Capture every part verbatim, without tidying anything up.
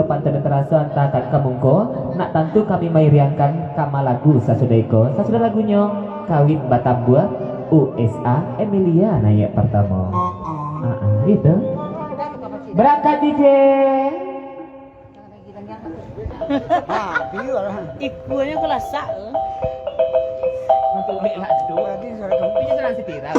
Pantun nan taraso antakan ka mungko, nak tantu kami mairiangkan kama lagu sasudah iko. Sasudah lagunyo, Kawin Batambua, U S A, Emilia naiak partamo. Ah, ah, gitu. Berangkat, D J. Ikuanyo kalasak. Untuk ambil lah tu. Tapi jangan si viral.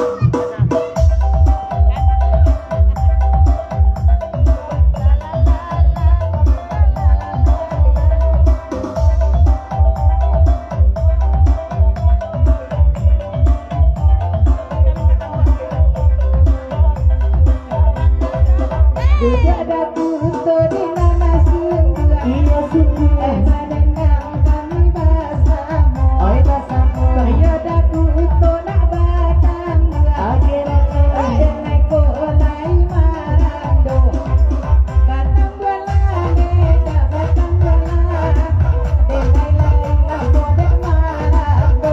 Duduak daku tu di mana sungguah. Iyo sungguah. Eh, madendang kami basamo. Oi, basamo. Iyo daku tu nak batambua. Oke, oke. Denai ko lai marando. Batambua lah, dek, batambua lah. Denai lai lah ko dek marando.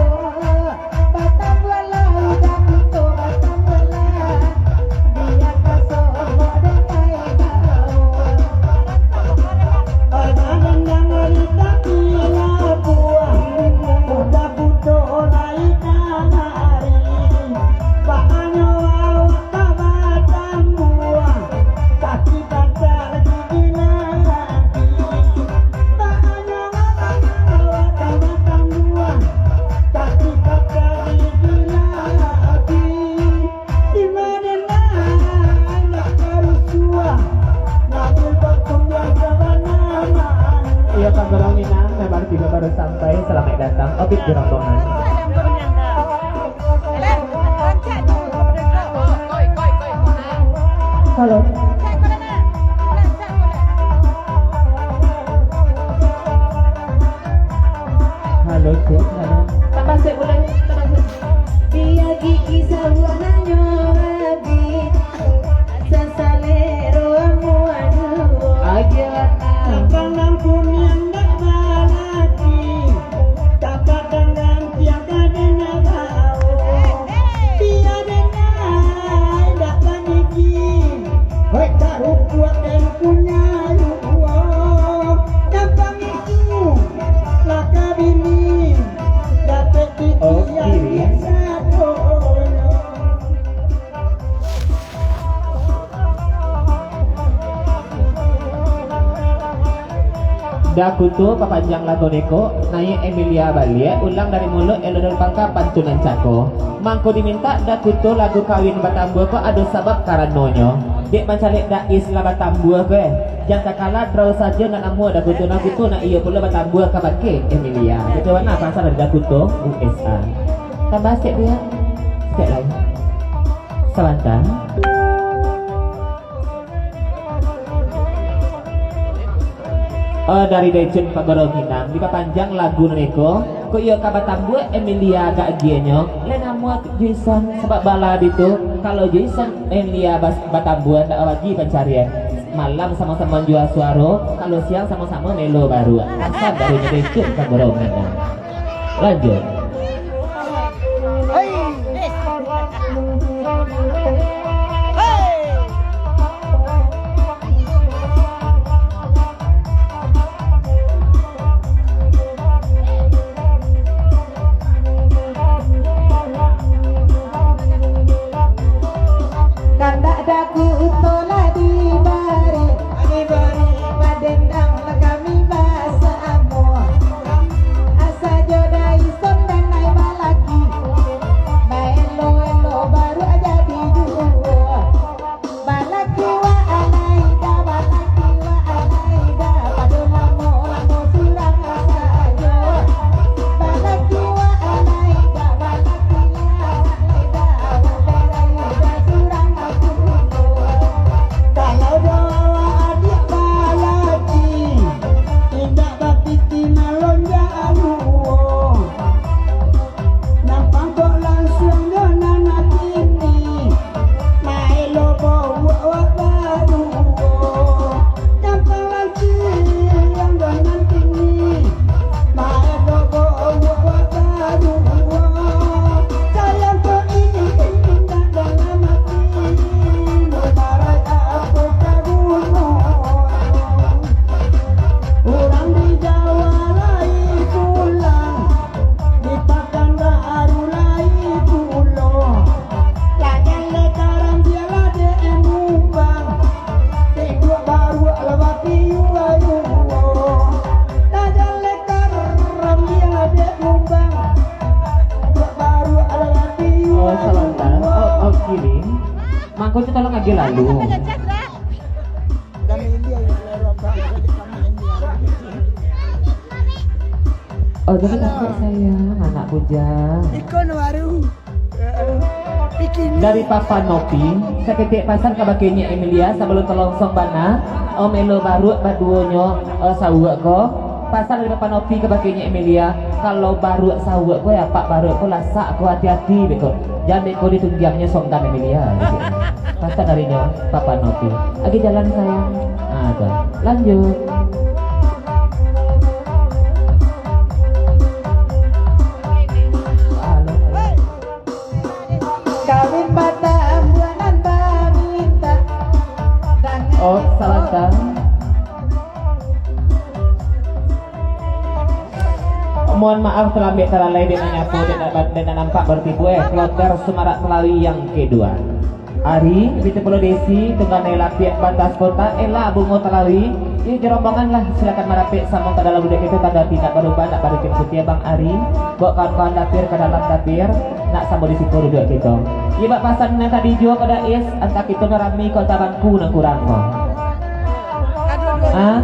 Iyo, Pak Guru Minang, memang tibo baru sampai. Salamaik datang, Obit di rombongan. Halo. Halo, cek, halo. Tambah sek, bulan, tambah sek. Biar gigi sabuah nanyo rabi, sasalero amuah duo. Agiah. Tampang lampu nian dak balaki, tapadang gantiang ka dena bao. Biar denai dak bangigi, hoi, tarupuak den punyo ruo. Tampang Lah ka bini, dapek titian. Oke. Sadonyo. Dah kuto papanjang lagu neko, naiak Emilia baliak, ulang dari muluik elok dari pangka pantunan cako. Mangko dimintak dah kuto lagu kawin batambua ko ado sabab karanonyo. Dek mancaliak dais lah batambua ko, eh. Jan takala drau sajo nak namuah Dakuto, Dakuto nak iyo pulo batambua ka bakeh Emilia. Kito bana pasan dari Dakuto U S A. Tambah sek tu ya. Sek lai. Sabanta. Oh, dari Daicun Pak Goro Minang, dipapanjang lagu neko. Kok iyo ka batambua Emilia agak agianyo, lai namuah Jason, sabab bala ditu, kalau Jason Emilia bas-, batambua ndak bagi pancarian. Malam samo-samo manjua suaro, kalau siang samo-samo melo baruak. Pasan dari Daicun Pak Goro Minang. Lanjut. Kandak Dakuto lah dibari, dibari badendang lah kami basamo. Asa jo Daison Kau tu tolong agiah lalu. Kami India yang keluar bang, kami India. Oh, jadi kakak sayang, anak bujang. Iko no baru. Dari Papa Nopi, saketek pasan kabake Nyiak Emilia sabalun talongsong bana, Om Elo Baruak baduonyo, eh, sauak ko. Pasan dari Papa Nopi kabake Nyiak Emilia, kalau baruak sauak ko, ya, Pak Baruak ko lasak ko, hati-hati beko. Jan beko ditunggiangnyo songgan Emilia, gitu. Pasan darinyo, Papa Nopi. Agiah jalan, sayang. Ah, tu. Lanjut. Halo, halo. Kawin batambuanan bamintak. Oh, salah, Kang. Mohon maaf, talambek talalai dek nan nyapo, dek nan, dek nan nampak baru tibo, eh. Kloter Sumarak Talawi yang kedua. Ari, Binti Pulo Desi, Tungganai Lapiak, Batas Kota, Ella Bungo Talawi. Iyo, jo rombongan lah, silakan marapek samo ka dalam bulik itu, tanda tindak barubah, nak barujung setia Bang Ari. Bawa kawan-kawan dapir ka dalam dapir, nak samo di siko duduak kito. Iyo, bak pasan nan tadi juo ka Dais, antah kito nan rami ko, antah bangku nan kurang ko. Ah?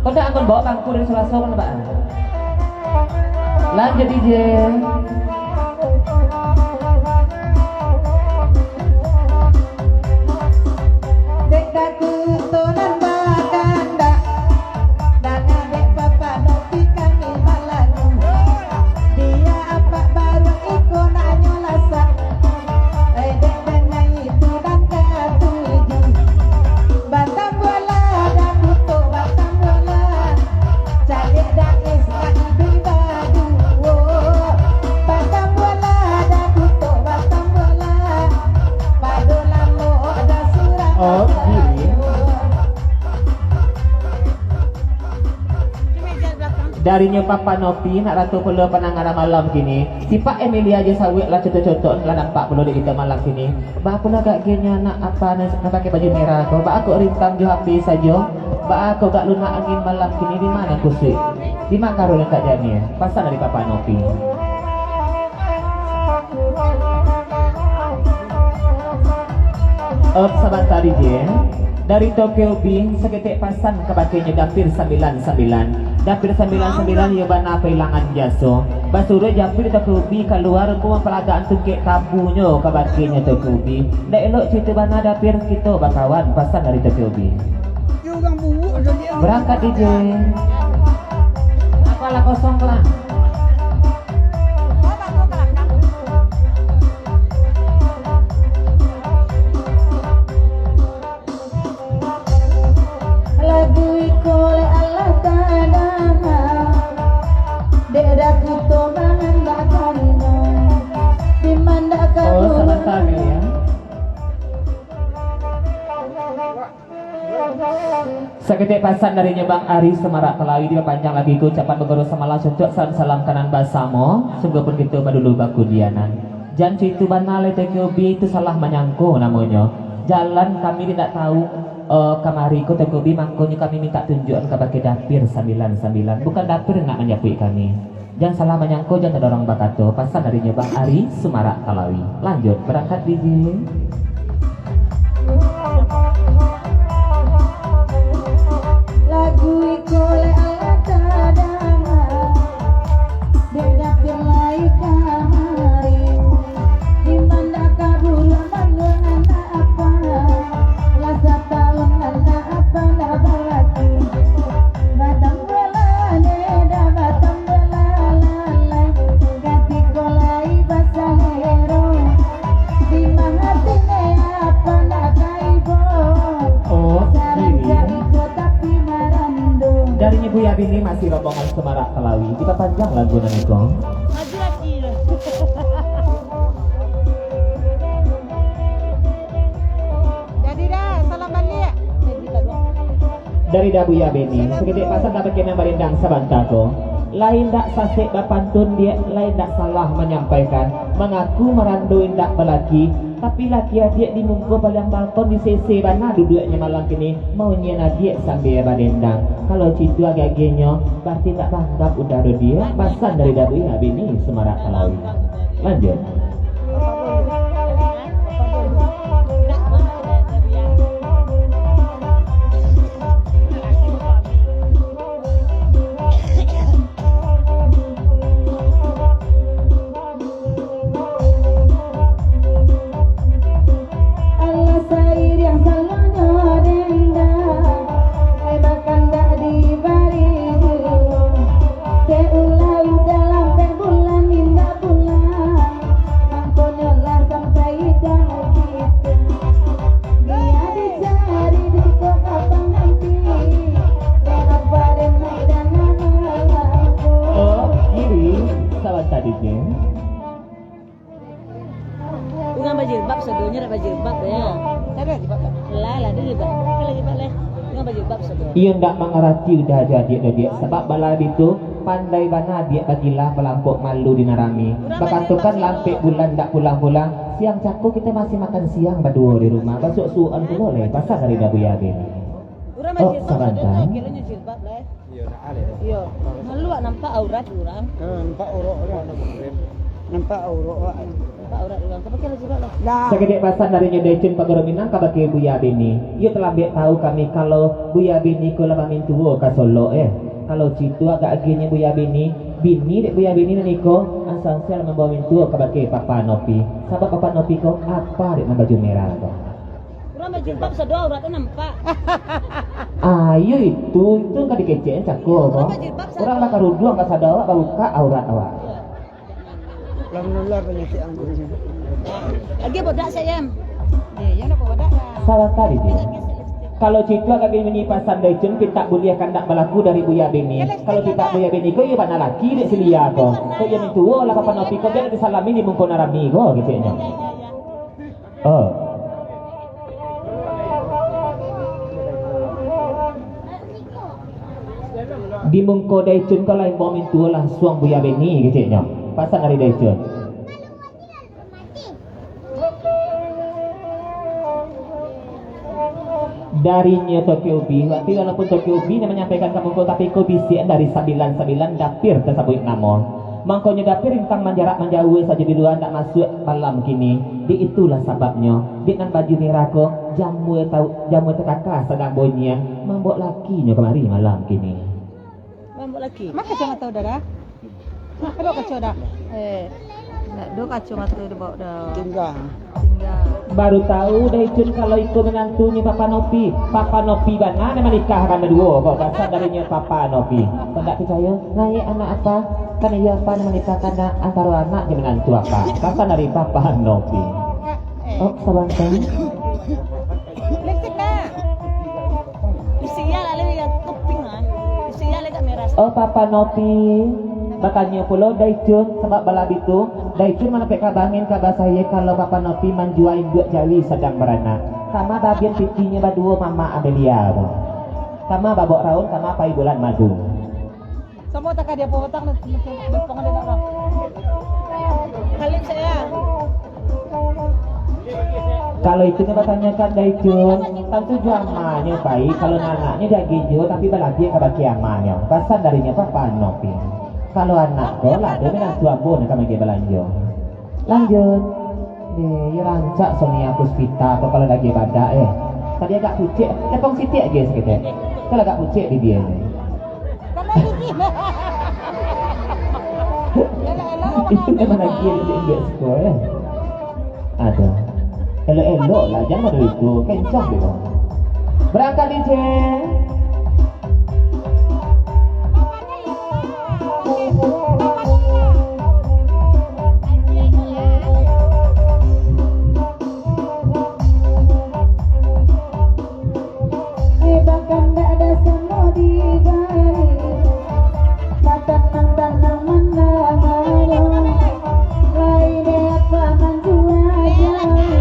Kau dak anggun bawa bangku dari Sulaso kan, Pak? Lanjut, D J. Dek Datu tu nan bakandak, danga dek Papa Nopi kami balagu. Dia apak baruak iko nak nyo lasak. Eh, dek dangai tu nan katuju. Batambualah, Datu tu, batambualah. Caliak Dais nak iduik baduo. Batambualah, Datu tu, batambualah. Pado lalok dah surang. Oh, gini. Darinyo Papa Nopi, nak rato pulo pandangaran malam kini. Sipak Emilia jo sauak lah cotok-cotok, lah nampak pulo dek kito malam kini. Baa pulo gak genyo anak apa nan, nan pakai baju merah ko? Baa kok rintang jo H P sajo? Baa kok gak lunak angin malam kini? Di ma kusuik? Di ma karo nan Kak Janiah? Pasan dari Papa Nopi. Op, sabanta, D J. Dari Tokyo B, saketek pasan kabake nyo Dapir Sambilan Sambilan. Dapir Sambilan Sambilan, iyo bana pailangan jaso. Basuruah Dapir Tokyo B kalua, rumpun mampalagaan tungkek tabunyo kabake nyo Tokyo B. Ndak elok carito bana Dapir, kito bakawan, pasan dari Tokyo B. Berangkat, D J. Apalah kosong lah. Lagu iko leh alah tadanga, dek dah kito mangandakanyo. Di mandak ka Oh, sabanta, Mel, ya. Saketek pasan darinyo Bang Ari Semarak Kalawi, dipapanjang lagi ko ucapan baguru samalah suntuak salam-salam kanan basamo, sungguahpun kito badulu bakudianan. Jan carito bana lai Tokyo B tu salah manyangko namonyo. Jalan kami indak tahu, eh, kamari ko Tokyo B, mangkonyo kami mintak tunjuakan kabake Dapir Sambilan Sambilan. Bukan Dapir nak manjapuik kami. Jan salah manyangko, jan ado urang bakato, pasan darinyo Bang Ari Sumarak Kalawi. Lanjut, berangkat, D J. Lagu iko leh alah tadanga, dek Dapir lai kamari. Di mandak ka buruak manduang anak apa, lah satahun anak apa ndak balaki. Batang Bola neda batang bola lalai, ganti kolai basalero. Di mangatine apa nak kaibo? Oh, Sarang ini. Cari kota pi marando. Dari Ibu Yabini masih rombongan Semarak Kalawi. Kita panjang lagu nan iko. Maju lagi. Jadi dah, salam balik. Jadi tadi. Dari Dabuya Beni, saketek pasan kabake nan barendang sabanta ko. Lain dak sasek bapantun diak, lain dak salah manyampaikan. Mangaku marando indak balaki, tapi laki adiak di muko paliang balkon di sese bana duduaknyo malam kini, maunyian adiak sambia barendang. Kalau citu agak-agenyo, barati tak banggap udaro diak, pasan dari Dabuya Beni Semarak Kalawi. Lanjut. Urang bajilbab sadonyo dak bajilbab, yo. Ado jilbab, dak? Lah, lah, ado jilbab. Kan lah jilbab, lah. Urang bajilbab sadonyo. Iyo ndak mangarati udah ajo adiak, Dodiak. Sabab bala bitu, pandai bana adiak bagilah balampok malu di nan rami. Bakatokan lampek bulan ndak pulang-pulang, siang cako kito masih makan siang baduo di rumah. Basuak-suakan pulo lai, pasan dari Dabuya Beni. Urang bajilbab sadonyo, kiro-nyo jilbab, lah. Iyo, malu awak nampak aurat urang. Ha, nampak aurat urang. Nampak aurat awak. Nampak aurat urang. Kau pakai laju lah. Lah. Sakadek pasan darinyo Daicun Pagaro Minang kabake Buya Beni. Iyo talambek tahu kami kalau Buya Beni ko lah bamintuo ka Solok, eh. Kalau cito agak agiahnyo Buya Beni, bini dek Buya Beni nan iko, ansang-ansang lah mambawo mintuo kabake Papa Nopi. Sabab Papa Nopi ko apa dek nan baju merah ko. Urang bajilbab sado aurat tu nampak. Ah, iyo itu, itu ka dikecek cako ko. Urang bajilbab sado. Urang bakaruduang ka sado awak, babukak aurat awak. Iyo. Lah manular panyakik anggur ni. Lagi bodak, Sayang. Eh, yang nak bodak lah. Salah tadi dia. Kalau cito agak bunyi pasan Daicun, pintak buliah kandak balaku dari Buya Beni. Kalau pintak Buya Beni ko, iyo bana laki dek si Lia ko. Ko iyo mintuo lah Papa Nopi ko, biar disalami di muko nan rami ko, keceknyo. Oh. Di muko Daicun ko lain bawa mintuo langsuang Buya Beni keceknyo. Pasan dari Daicun. Darinyo Toke Ubi, tapi walaupun Toke Ubi nan manyampaikan ka muko, tapi ko bisiakan dari sambilan-sambilan dapir tasabuik namo. Mangkonyo dapir ingkang manjarak manjauah sajo di lua, ndak masuak malam kini. Dek itulah sababnyo, dek nan baju merah ko, jamua tau, jamua takaka sadang bunyian, mambok lakinyo kamari malam kini. Mambok laki? Mako jangan tau, Dara. Ado kaco dah. Eh, ndak ado kaco mato dibao dah. Tingga. Tingga. Baru tahu Daicun kalau iko minantunyo Papa Nopi. Papa Nopi bana nan manikahkan baduo ko, pasan darinyo Papa Nopi. Kok ndak picayo? Nah, iyo anak apa? Kan iyo apa nan manikahkan antaro anak jo minantu apa? Pasan dari Papa Nopi. Oh, sabanta. Lipstik, nak. Usia lah, lagi kuping lah. Usia lagi merah. Oh, Papa Nopi. Batanyo pulo Daicun, sabab balabi tu, Daicun manampek kaba angin kaba saie kalau Papa Nopi manjua induak jawi sadang baranak. Kama babian pitinyo baduo mamak Amelia tu. Kama babok raun, kama pai bulan madu. Samo takah dia potang dan lempong dia nak bang. Halim saya. Kalau itu nyo batanyokan Daicun, tantu jo amanyo pai, kalau nan anaknyo diagiah juo, tapi balabiah kabake amanyo. Pasan darinyo Papa Nopi. Kalau anak ko, lah ado minantu ambo nan ka magiah balanjo. Lanjut. Deh, iyo rancak Sonia Puspita ko kalau lagi badak, eh. Tadi agak pucek, lepong sitiak agiah saketek. Kalau agak pucek di dia ni. Itu memang lagi indik-indik siko, eh. Aduh. Elok-elok lah, jangan model itu. Kencang dia. Berangkat, D J. Bahkan dak ado samo di gari, batanam-tanaman lah baru, lai dek apa manjua jawi,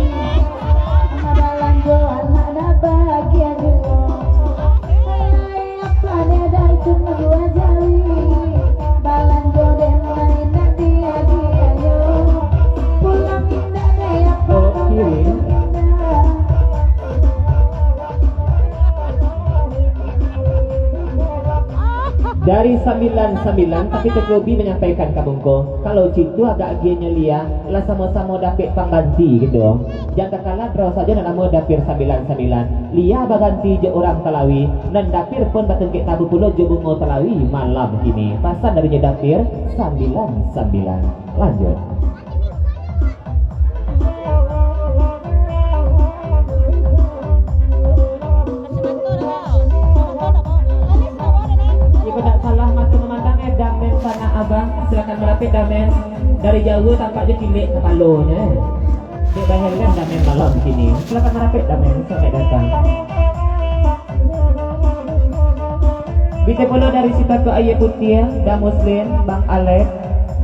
balanjo anak dak bagian juo. Lai apa dek Daicun manjua jawi, balanjo dek nan indak diagiahnyo, pulang indak dek apa. Oke. Dari sambilan-sambilan, tapi Toke Ubi manyampaikan ka muko, kalau cito agak agiahnyo Lia, lah samo-samo dapek pangganti gitu. Jan takalah, rau sajo nan namo dapir sambilan-sambilan. Lia baganti jo urang Talawi, nan dapir pun batungkek tabu pulo jo bungo Talawi malam kini. Pasan darinyo dapir sambilan-sambilan. Lanjut. Jika tak salah mata memandang, eh, Damen sanak abang, silakan merapik Damen. Dari jauh tampak je cilik kepalanya, eh. Dek bahelem Damen malam kini. Silakan merapik Damen, selamat datang. Bito pulo dari Sitako Aia Putiah, Da Muslim, Bang Alek,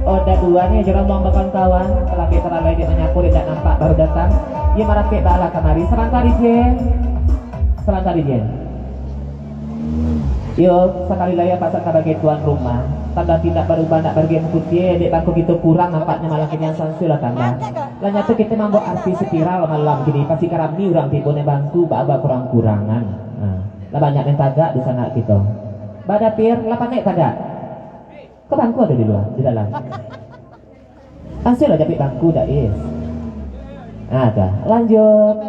Oh, dak dua ni, jo rombongan kawan-kawan, talabih talalai dek manyapo, dek dak nampak baru datang. Iyo marapek baalah kamari. Sabanta, Jen. Sabanta, Jen. Iyo, sakali lai apak sabagai tuan rumah, tando ti ndak barubah, ndak barugiah mangkutie, dek bangku kito kurang nampaknyo malam kini, ansua lah tambah. Lah nyato kito mambuek artis spiral malam kini, pasti ka rami urang tibo naiak bangku, baa bakurang-kurangan. Nah, lah banyak nan tagak di sanak kito. Ba Dapir, lah pandai tagak? Ka bangku ado di lua, di dalam. Ansua lah japik bangku, Dais. Ah, dah. Lanjut.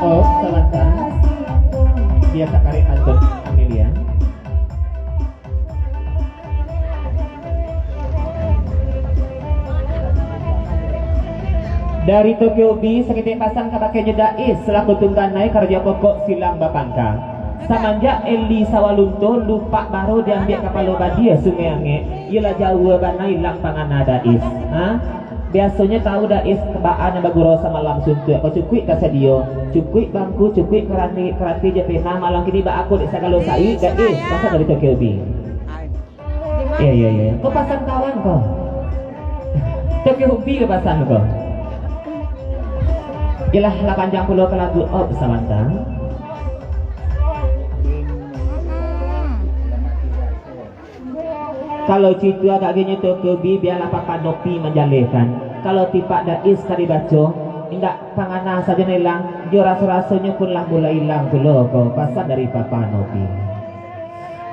Oh, sabanta. Biaso karek antun Amelia. Dari Tokyo B, saketek pasan kabakeh nyo Dais, salaku tungganai karajo pokok silang bapangka. Samanjak Eli Sawalunto lupak baro diambiak kapalo badia Sungai Angek, iyolah jauah bana ilang pangana Dais. Ha? Biasonyo tau Dais baa nan bagurau samalam suntuak ko, cukuik tasadio, cukuik bangku, cukuik karati, karati jo pena, malam kini baa ko dek sagalo saik, Dais, pasan dari Tokyo B. Iyo, iyo, iyo. Ko pasan kawan ko. Tokyo B ko pasan ko. Iyolah, lah panjang pulo ka lagu, oh, sabanta. Kalau cito agak genyo Tokyo B, bialah Papa Nopi manjalehkan. Kalau tipak Dais ka dibaco, indak pangana sajo nan ilang, jo raso-rasonyo pun lah mulai ilang pulo ko, pasan dari Papa Nopi.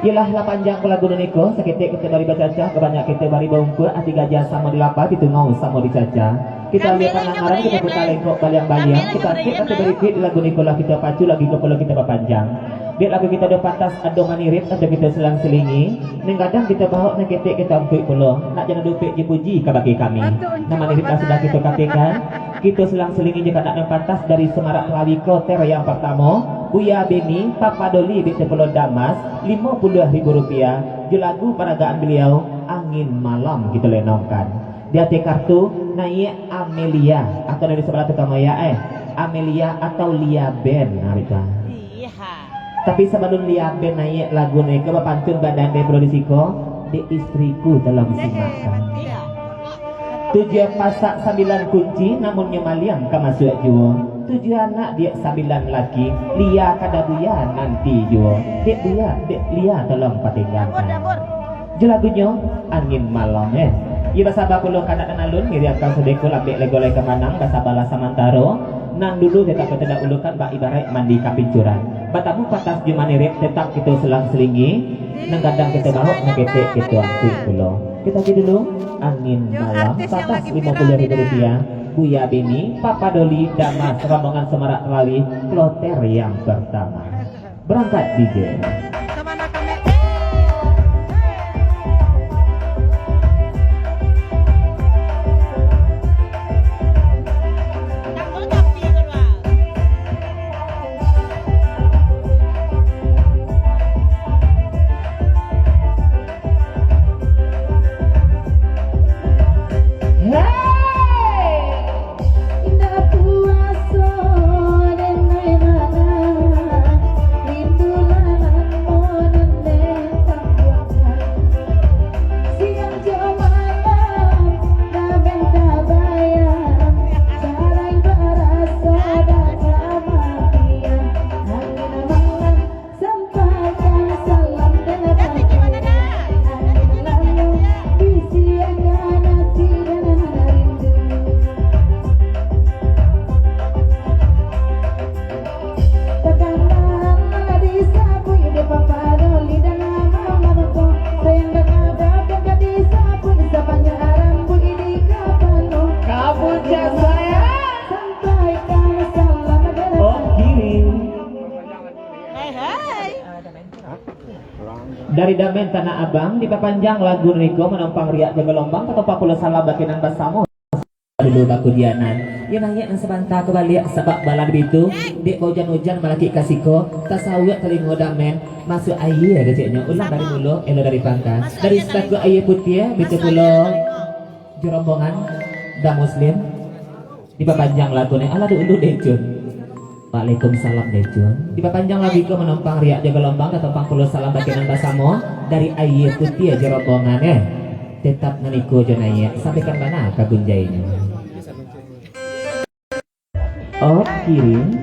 Iyolah, lah panjang ko lagu nan iko, saketek kito bari bacacah, ka banyak kito bari baungkuak, ati gajah samo dilapah, ati tungau samo dicacah. Kito ambiak pandangaran, kito puta lengkok baliang-baliang, kito angkek kaki barikuik, lagu nan iko lah kito pacu, lagi ko pulo kito bapanjang. Dek lagu kito ado pantas, ado manirip, ado kito silang-silingi. Nan gadang kito baok, nan ketek kito angkuik pulo. Nak jan ado dupek jo puji kabakeh kami. Nan manirip lah sudah kito katokan. Kito silang-silingi jo kanak nan pantas dari Samarak Lawi kloter yang partamo, Buya Beni, Papa Doli, baitu pulo Damas, limo puluah ribu rupiah. Jo lagu panghargaan baliau, Angin Malam kito lenongkan. Di ateh kartu, naiak Amelia, atau dari sabalah tukang oyak, eh, Amelia atau Lia Ben, nah, baitu. Tapi sabalun Lia Ben naiak lagu nan iko, bapantun bandande pulo di siko, dek istriku tolong simakkan. Tujuah pasak sambilan kunci, namunnyo maliang ka masuak juo. Tujuah anak dek sambilan laki, Lia ka dabuya nanti juo. Dek buya, dek Lia tolong patinggakan. Jo lagunyo, Angin Malam, eh. Iyo, basaba pulo kanak nan alun, ngiriakan sadeko lambek lego lai ka manang, basabalah samantaro. Nan dulu tetap kito dahulukan, bak ibaraik mandi ka pincuran. Batamu pantas jo manirip, tetap kito silang-silingi. Nan gadang kito baok, nan ketek kito angkuik pulo. Kito agiah dulu, Angin Malam, pantas limo puluah ribu rupiah. Buya Beni, Papa Doli, Damas, rombongan Samarak Lawi, kloter yang pertama. Berangkat, D J. Indak puaso den ai manahan, rindu lah lamo nan den tampuakan. Siang jo malam, ndak den tabayang, sarai baraso dah kamatian. Angin malam, sampaikan salam dan pacu. Angin lalu bisiakan hati dan rindu. Takkan tahan nak disabuik, dek Papa Doli dan Mama Maroko. Sayang dan adab yang ka disabuik, sapanjang rambuik di kapalo. Kamu cak sayang. Sampaikan salam dan pacu. Oh, kirim. Dari Damen Tanah Abang, dipapanjang lagu niko, manompang riak jo galombang, katopak pulo salam bak nan basamo. dulu bakudianan. Yo naiak nan sabanta ka baliak, sabab balah bitu, dek baujan-ujan malakik ka siko, tasauak talingo damen, masuak aia keceknyo, ulang dari mulo, elo dari pangka. Dari sitaku aia putiah, bitu pulo jo rombongan, Da Muslim. Dipapanjang lagu ni, alah dulu deh, Cun. Waalaikumsalam, Dejun. Dipapanjang lagu iko, manompang riak jo galombang, tatompang pulo salam bak nan basamo, dari aia putiah jo rombongan, eh. Tetap nan iko jo naiak, sampaikan bana ka gunjainyo. Oh, kirim.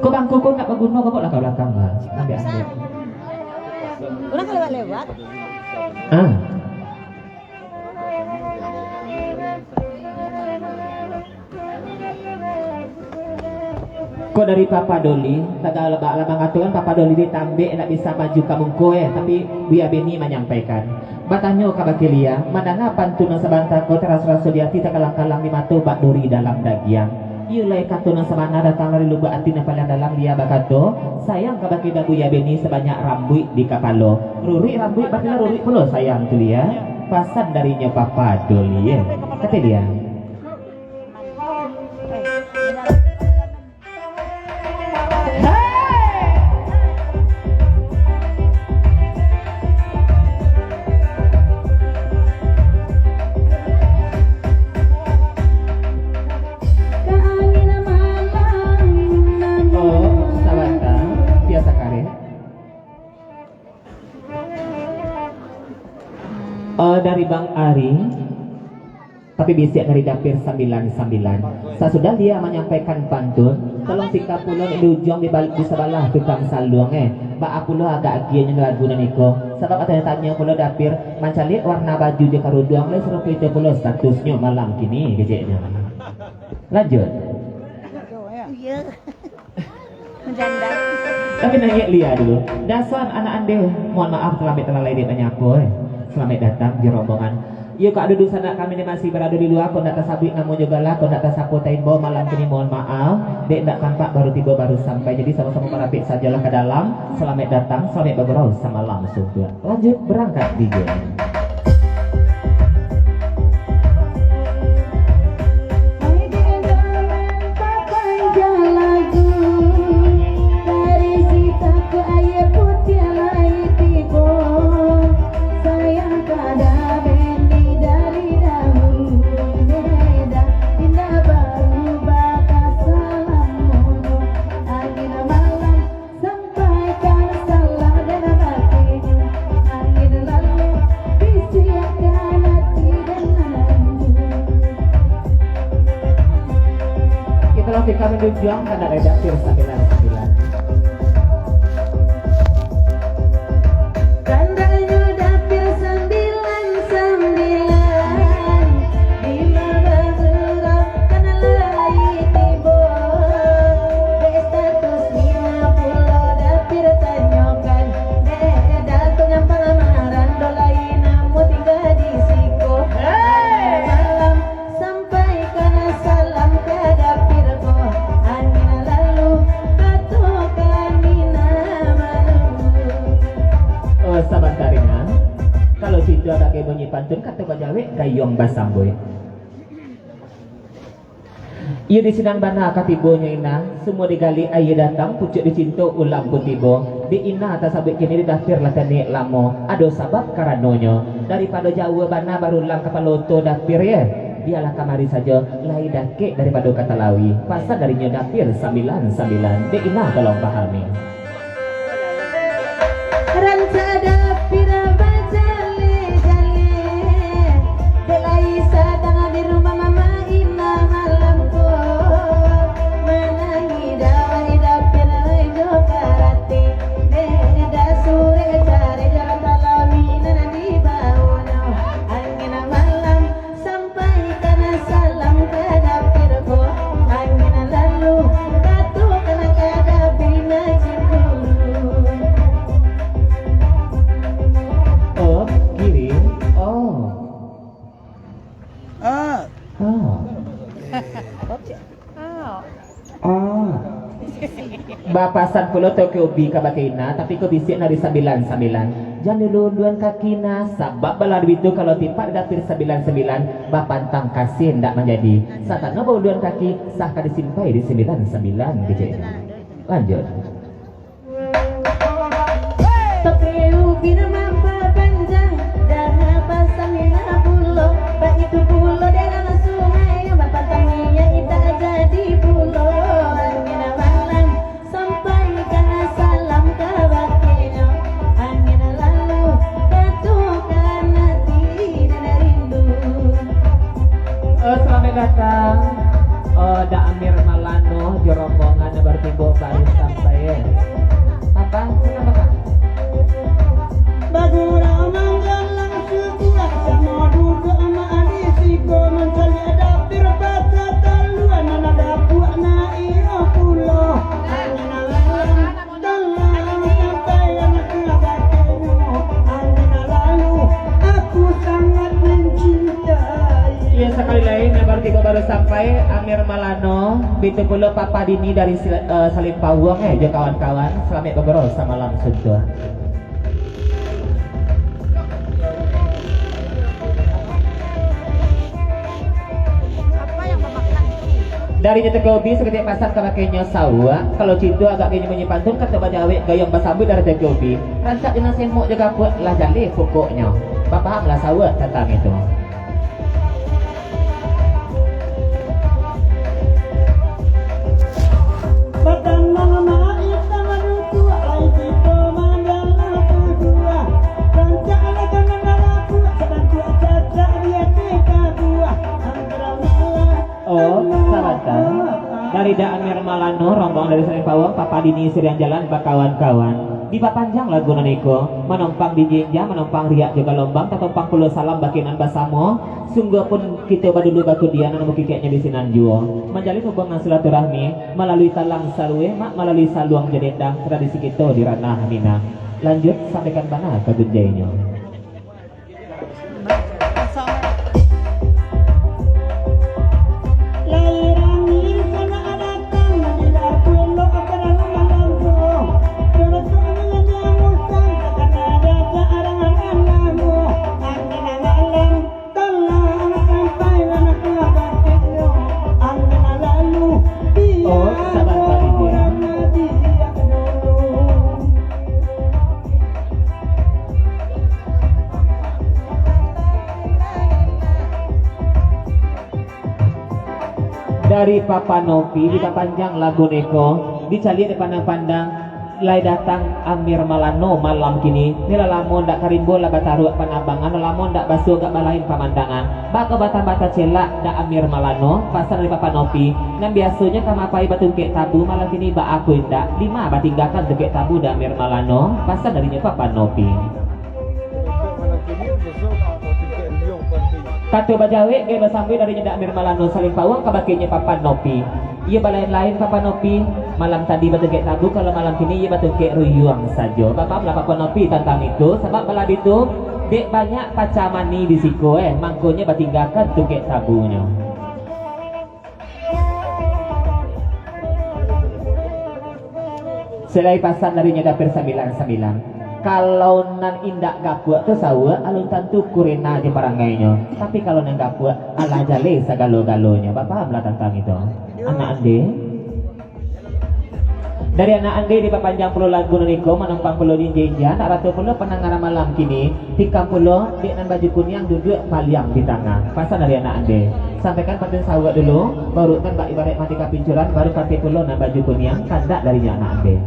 Ko bangku ko nak baguno, ko bawa lah ka balakang, bah. Ambiak, ambiak. Urang ka lewat-lewat. Ah. Ko dari Papa Doli, tagalak lah mangatokan Papa Doli ditambek nak bisa maju ka muko, eh, tapi Buya Beni manyampaikan. Batanyo ka bakeh Lia, mandanga pantun nan sabanta ko taraso-raso di ati, takalang-kalang di mato, bak duri dalam dagiang. Iyo lai kato nan sabana datang dari lubuak ati nan paliang dalam, Lia bakato, sayang ka bakeh Buya Beni sabanyak rambuik di kapalo. Ruruik rambuik, batilah ruruik pulo sayang tu, Lia. Pasan darinyo Papa Doli, eh. Kato Lia. Oh, sabanta, biaso kareh. Eh, dari Bang Ari, tapi bisiak dari Dapir Sambilan-Sambilan. Sasudah Lia manyampaikan pantun, tolong tika pulo di ujuang di bal-, di sabalah tukang saluang, eh. Baa pulo agak agiahnyo lagu nan iko. Sabab katonyo tanyo pulo Dapir, mancaliak warna baju jo karuduang, lai sarupo itu pulo statusnyo malam kini, keceknyo. Lanjut. Tapi naiak Lia dulu. Dasan anak andeh, mohon maaf talambek talalai dek banyak apo, eh. Salamaik datang di rombongan. Iyo, kak dudu sanak kami ni masih barado di lua, kok ndak tasabuik namo jo gala, kok ndak tasapo taimbau, malam kini mohon maaf, dek ndak tampak baru tibo baru sampai, jadi samo-samo marapik sajolah ka dalam. Salamaik datang, salamaik bagurau, samalam suntuak. Lanjut, barangkek, D J. Sampaikan salam dalam hatimu, angin lalu bisiakan hati denganmu. Kita lagi kami tunjuang pada redaktur sembilan sembilan. Tandanya dapir sambilan-sambilan, dima bagurau kana lai tibo. Dek status nima pulo dapir tanyokan, dek datang nyampang lamaran, do lai namo tingga di siko. Malam Sampaikan salam ka dapir ko, angin lalu katokan minamalu. Oh, sabanta, Ina. Kalau situ ada kayak bunyi pantun, kato bajawek, gayuang basambuik. Iyo di sinan bana katibonyo, Ina. Sumua digali aia datang, pucuak dicinto ulam pun tibo. Di Ina tasabuik kini di dapir lah taniak lamo. Ado sabab karanonyo. Daripado jauah bana barulang kapalo oto dapir, ye. Bialah kamari sajo, lai dakek daripado ka Talawi. Pasan darinyo dapir sambilan-sambilan. Dek Ina tolong pahami. Rancak dapir bajaleh-jaleh, dek lai sadang di rumah mama Ina malam ko. Manangih dawai dapir lai jo karate, dek dah surek cari jalan Talawi nan dibaonyo. Angin malam Sampaikan salam ka dapir ko, angin lalu katokan ka dapir najin dulu. Bapasan pulo Teuku Ubi kabake Ina, tapi ko bisiak nan dari sambilan sambilan. Jan diulun-ulun kaki nah, sabab bala bitu kalau tipak di dapir sambilan sambilan, bapantang kasih ndak manjadi. Satano baulun kaki, sah ka disimpai di sambilan sambilan, kecek Ina. Lanjut. Tokeu Ubi nan mampapanjang, danga pasan Ina pulo, baitu pulo di alam sungai, nan bapantang minyak indak jadi pulo. Angin malam sampaikan salam kabakenyo, angin lalu batukan ati nan rindu. Eh, salamaik datang, eh, Da Amir Malano jo rombongan nan baru tibo baru sampai, eh. Papa, silakan, Papa. Bagurau manggalang subuah, samo duduak amak di siko, mancaliak dapir patah talua, nan ado puak na iyo pulo. Angin lalu Iyo, sakali lai, nan baru tibo baru sampai, Amir Malano, bitu pulo Papa Dini dari Sila-, eh, Salim Pawuang, eh, jo kawan-kawan. Salamaik bagurau samalam suntuak. Dari nyo Teuku Ubi saketek pasan kabakenyo sauak, kalau cinto agak genyo bunyi pantun, kato bajawek gayuang basambuik dari Teuku Ubi. Rancak inang semok jo gapuak, lah jaleh pokoknyo. Bapahamlah sauak tantang itu. Batanang anak itam duduak, ai kito manggalang tuduah. Rancak anak tangan darapuak, sabantuak cacak di ateh kabuah. Antara malah Oh, sabanta. Dari Da Amir Malano, rombongan dari Salim Pawuang, Papa Dini Sirian Jalan, bakawan-kawan. Dipapanjang lagu nan iko, manompang di jinja, manompang riak jo galombang, tatompang pulo salam bakeh nan basamo. Sungguahpun kito badulu bakudian, nan bukikeknyo di sinan juo. Manjalin hubungan silaturahmi, malalui talang sarueh, mak malalui saluang jo dendang, tradisi kito di ranah Minang. Lanjut, sampaikan bana ka gunjainyo. Oh, sabanta, Didi. Dari Papa Nopi, dipapanjang lagu niko, dicaliak dipandang-pandang, lai datang Amir Malano malam kini. Ni lah lamo ndak karimbo lah bataruak panabangan, lah lamo ndak basuo gak balain pamandangan. Bako batambah tacelak Da Amir Malano, pasan dari Papa Nopi. Nan biasonyo ka mapai batungkek tabu, malam kini baa ko indak, dima batinggakan tungkek tabu Da Amir Malano, pasan darinyo Papa Nopi. Kato bajawek gai basambuik darinyo Da Amir Malano Salim Pawuang kabakenyo Papa Nopi. Iyo balain-lain Papa Nopi, malam tadi batungkek tabu, kalau malam kini iyo batungkek ruyuang sajo. Bapahamlah Papa Nopi tantang itu, sabab bala bitu, dek banyak pacah mani di siko, eh, mangkonyo batinggakan tungkek tabunyo. Salai pasan darinyo dapir sambilan-sambilan. Kalau nan indak gapuak tu sauak, alun tantu kurena jo parangainyo. Tapi kalau nan gapuak, alah jaleh sagalo-galonyo. Bapahamlah tantang itu. Anak ande. Dari anak ande dipapanjang pulo lagu nan iko, manompang pulo jinja-inja, nak rato pulo pandangaran malam kini, tikam pulo dek nan baju kuniang duduak paliang di tangah. Pasan dari anak ande. Sampaikan pantun sauak dulu, baru kan bak ibaraik mati kapincuran, baru kati pulo nan baju kuniang, kandak darinyo anak ande.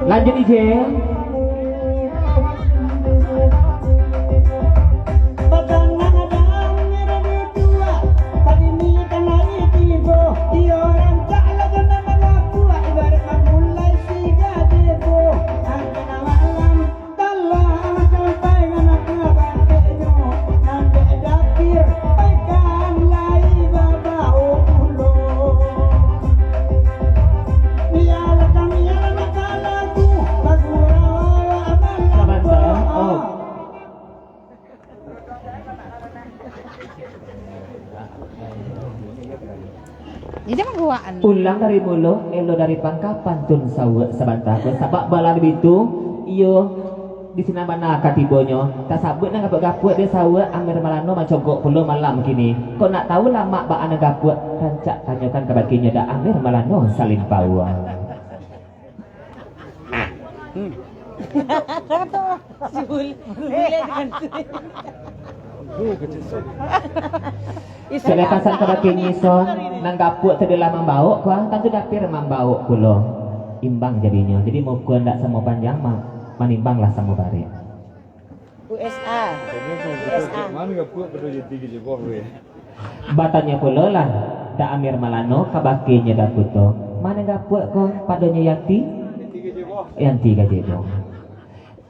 Lanjut, I J. Ulang dari mulo, elo dari pangka, pantun sauak sabanta ko. Sabab bala bitu, iyo di sinan bana ka tibonyo. Tasabuik nan gapuak-gapuak dek sauak, Amir Malano mancogok pulo malam kini. Kok nak tahu lamak baa nan gapuak, rancak tanyokan ka bakinyo Da Amir Malano Salim Pauang. Salepasan ka bakinyo ison, nan gapuak tu lah mambaok, kuah tantu dapir mambaok pulo. Imbang jadinyo. Jadi muko ndak samo panjang, ma-, manimbanglah samo barek. U S A. U S A. Batanyo pulo lah Da Amir Malano ka bakinyo Da Kuto. Mano gapuak ko padonyo Yanti? Yanti Gajebo.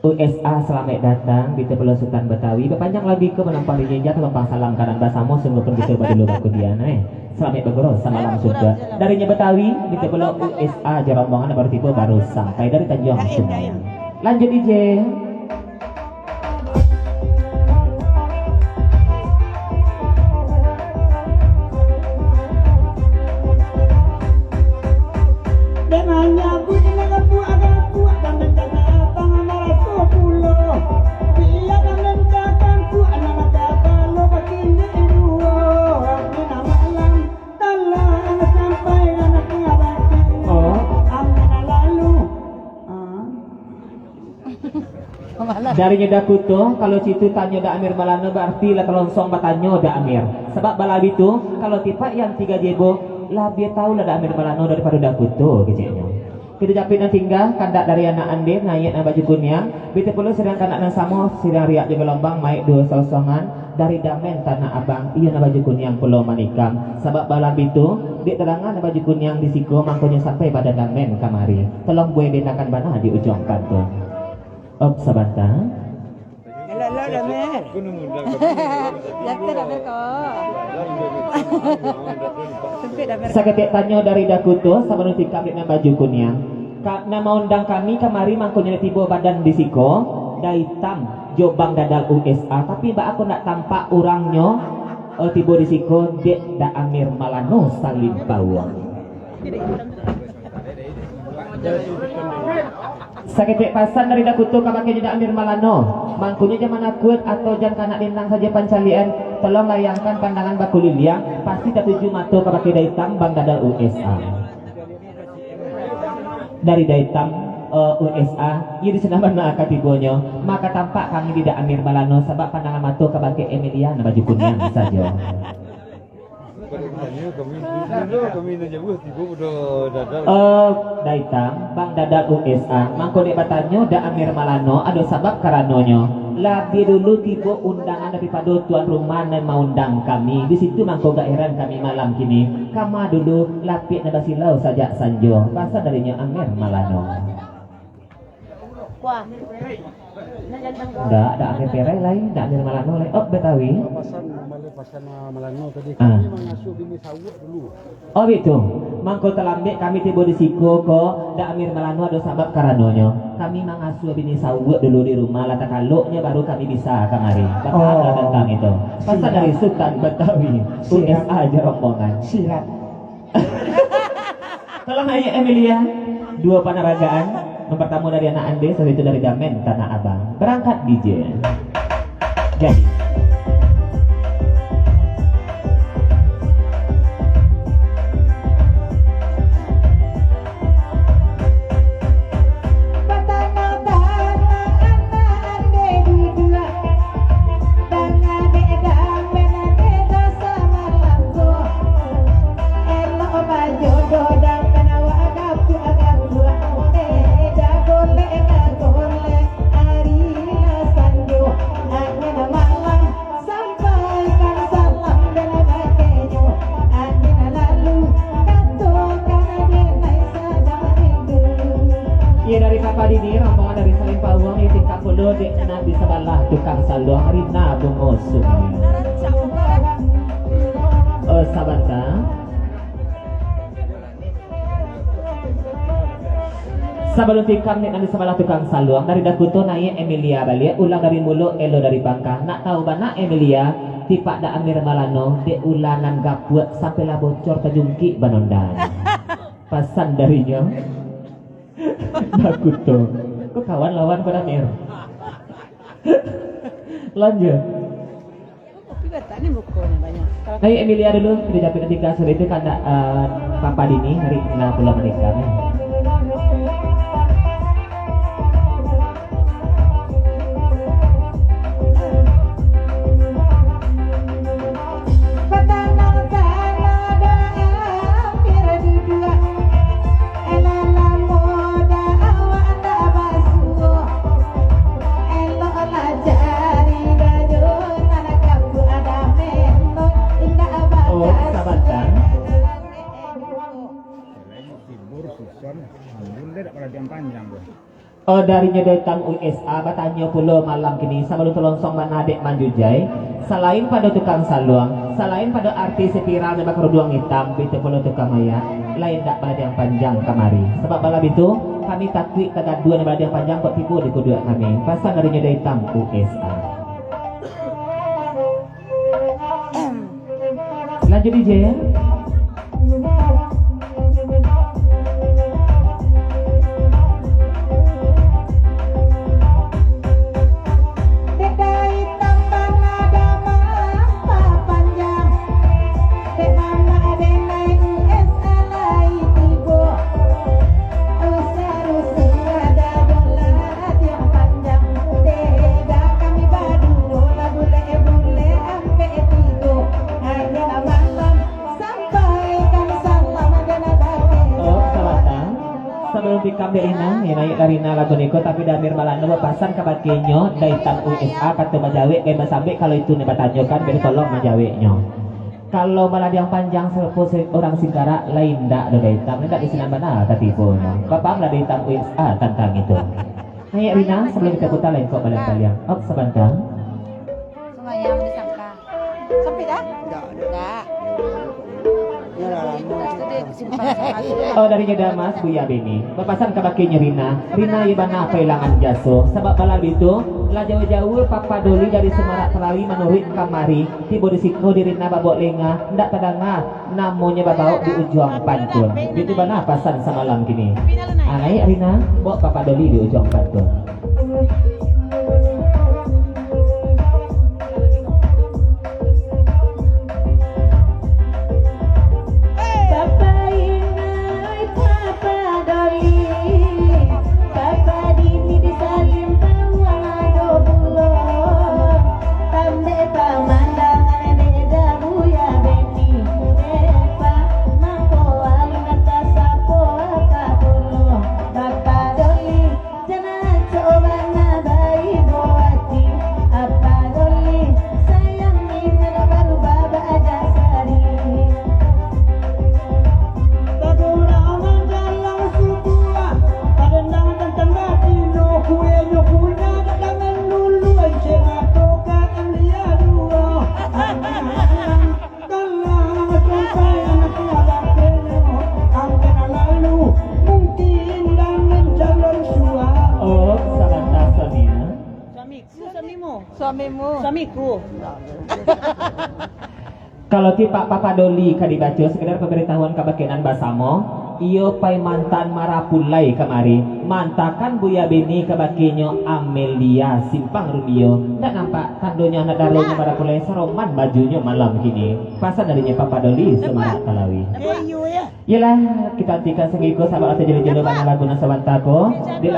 U S A, salamaik datang, bito pulo Sutan Batawi. Bapanjang lagu iko manampang di jinja, tampang salam kanan basamo, sungguahpun kito badulu bakudian, eh. Salamaik bagurau samalam sudah. Darinyo Batawi, bito pulo U S A, jo rombongan baru tibo, baru sampai dari Tanjuang Sungai. Lanjut, D J. Darinyo Da Kuto, kalau situ tanyo Da Amir Malano, barati lah talonsong batanyo Da Amir. Sabab bala bitu, kalau tipak Yanti Gajebo, labiah tahu lah Da Amir Malano daripado Da Kuto, keceknyo. Kito japuik nan tingga, kandak dari anak ande, naiak nan baju kuniang, bito pulo sidang kanak nan samo, sidang riak jo galombang, maik duo sosongan, dari Damen Tanah Abang, iyo nan baju kuniang pulo manikam. Sabab bala bitu, dek tadanga nan baju kuniang di siko, mangkonyo sampai badan Damen kamari. Tolong buai dendakan bana di ujuang pantun. Op, sabanta. Elok-elok, Damen. Jatuh, Damen, ko. Sempit, Damen. Saketek tanyo dari Da Kuto, sabalun tikam dek nan baju kuniang. Ka, nan maundang kami kamari mangkonyo tibo badan di siko, Da Itam jo Bang Dadal U S A, tapi baa kok ndak tampak urangnyo, eh, tibo di siko, dek Da Amir Malano Salim Pauang. Saketek pasan dari Da Kuto ka bakinyo Da Amir Malano. Mangkonyo jan manakuik atau jan kanak dendang sajo pancaliak-an. Tolong layangkan pandangan bakuliliang, pasti tatuju mato ka bakeh Da Itam Bang Dadal U S A. Dari Da Itam, eh, U S A, iyo di sinan bana ka tibonyo, maka tampak kami di Da Amir Malano, sabab pandangan mato ka bakeh Emilia nan baju kuniang sajo. Eh, Da Itam, Bang Dadal U S A, mangko dek batanyo Da Amir Malano, ado sabab karanonyo. Labiah dulu tibo undangan daripado tuan rumah nan maundang kami. Di situ mangko gak heran kami malam kini. Kama dulu, lapiak nan basilau sajak sanjo. Pasan darinyo Amir Malano. Kuah. Ndak, ndak Amir Perai lai, ndak Amir Malano lai. Oh, Betawi. Pasan, pasan Malano tadi. Ah. Kami mangasuah bini sauak dulu. Oh, bitu. Mangko talambek kami tibo di siko ko, ndak Amir Malano ado sabab karanonyo. Kami mangasuah bini sauak dulu di rumah, lah takaloknyo baru kami bisa kamari. Batahan lah tantang itu. Pasan dari Sutan Betawi, U S A jo rombongan. Sirat. Tolong naiak Emilia. Duo panaragaan. Nan partamo dari anak ande, sasudah itu dari Damen Tanah Abang. Barangkat D J. Jadi. Iyo, dari Papa Dini, rombongan dari Salim Pauang, iyo, tingkah pulo dek nan di sabalah tukang saluang, Rina Bungo Sungai. Oh, sabanta. Sabalun tikam dek nan di sabalah tukang saluang, dari Da Kuto naiak Emilia baliak, ulang dari mulo, elo dari pangka. Nak tahu bana Emilia, Tipak dak Amir Malano, dek ulanan gapuak sampai lah bocor tajungkik banondanyo. Pasan darinyo. Bakuto. Kok kawan lawan ko dak Mir? Lanjut. Kopi batak ni buku ni banyak. Kalau Ayo Emilia dulu, kita japit nanti gas itu kandak eh, Papa Dini hari kena pulang menikah ni. Oh, sabanta. Timbur, susun, embun, dia tak pernah diam panjang, Bos. Oh, darinyo datang U S A, batanyo pulo malam kini, sabalun talonsong bana dek Manjujai. Salain pado tukang saluang, salain pado artis viral nan bakaruduang itam, bitu pulo tukang mayak, lain dak baladiang panjang kamari. Sabab bala bitu, kami takuik kagaduan nan baladiang panjang kok tibo di kuduak kami. Pasan darinyo datang U S A. Lanjut, D J, ya. Oh, sabanta. Sabalun tikam dek Rina, ya, naiak dari Rina lagu niko, tapi Damir Malano bapasan kabake inyo, daitan U S A, kato bajawek, gai basambik, kalau itu ni batanyokan, bari tolong manjaweknyo. Kalau baladiang panjang sarupo se-, urang Singkarak, lain ndak do daitan, ndak di sinan bana, tapi ibo nyo. Bapaham lah daitan U S A tantang itu. Naiak Rina, sabalun kita putar lain kok baliang-baliang. Op, sabanta. Sumbayang disangka. Sampai dah? Dah. Oh, dari Nyo Damas, Buya Beni. Bapasan kabake nyo Rina. Rina, iyo bana pailangan jaso. Sabab bala bitu, lah jauah-jauah Papa Doli dari Sumarak Talawi manuruik kamari. Tibo di siko di Rina babok lenga. Ndak tadanga. Namonyo babaok di ujuang pantun. Itu bana pasan samalam kini. Ah, naiak Rina, baok Papa Doli di ujuang pantun. Papa Inai, Papa Doli, Papa Dini disalin pauang ado bulo. Tambek pamandangan dek Dabuya Beni. Epa, mangko alun tasapo apa pulo. Bapa Doli, jan acok bana baibo ati. Apa Doli, sayang inyo dak barubah baaja sari. Tadorang jalang subuah, tadendang tantang batino, kuenyo punyo dak dangan dulu, enceng ato ka ambiak dua. Kalah sampai anak bapak nyo, angkek lalu mungkin dangan calon suami. Oh, sabanta, Sonia. Suamiku, suamimu. Suamimu. Suamiku. Kalau tipak Papa Doli ka dibaco, sekedar pemberitahuan kabake nan basamo. Iyo pai mantan marapulai kamari, mantakan Buya Beni kabakenyo Amelia Simpang Rumbio. Ndak nampak tandonyo anak daronyo marapulai, saroman bajunyo malam kini. Pasan darinyo Papa Doli, Sumarak Talawi. Iyolah, kita nantikan sangiko sabar atau jelo-jelo bana lagu nan sabanta ko. Di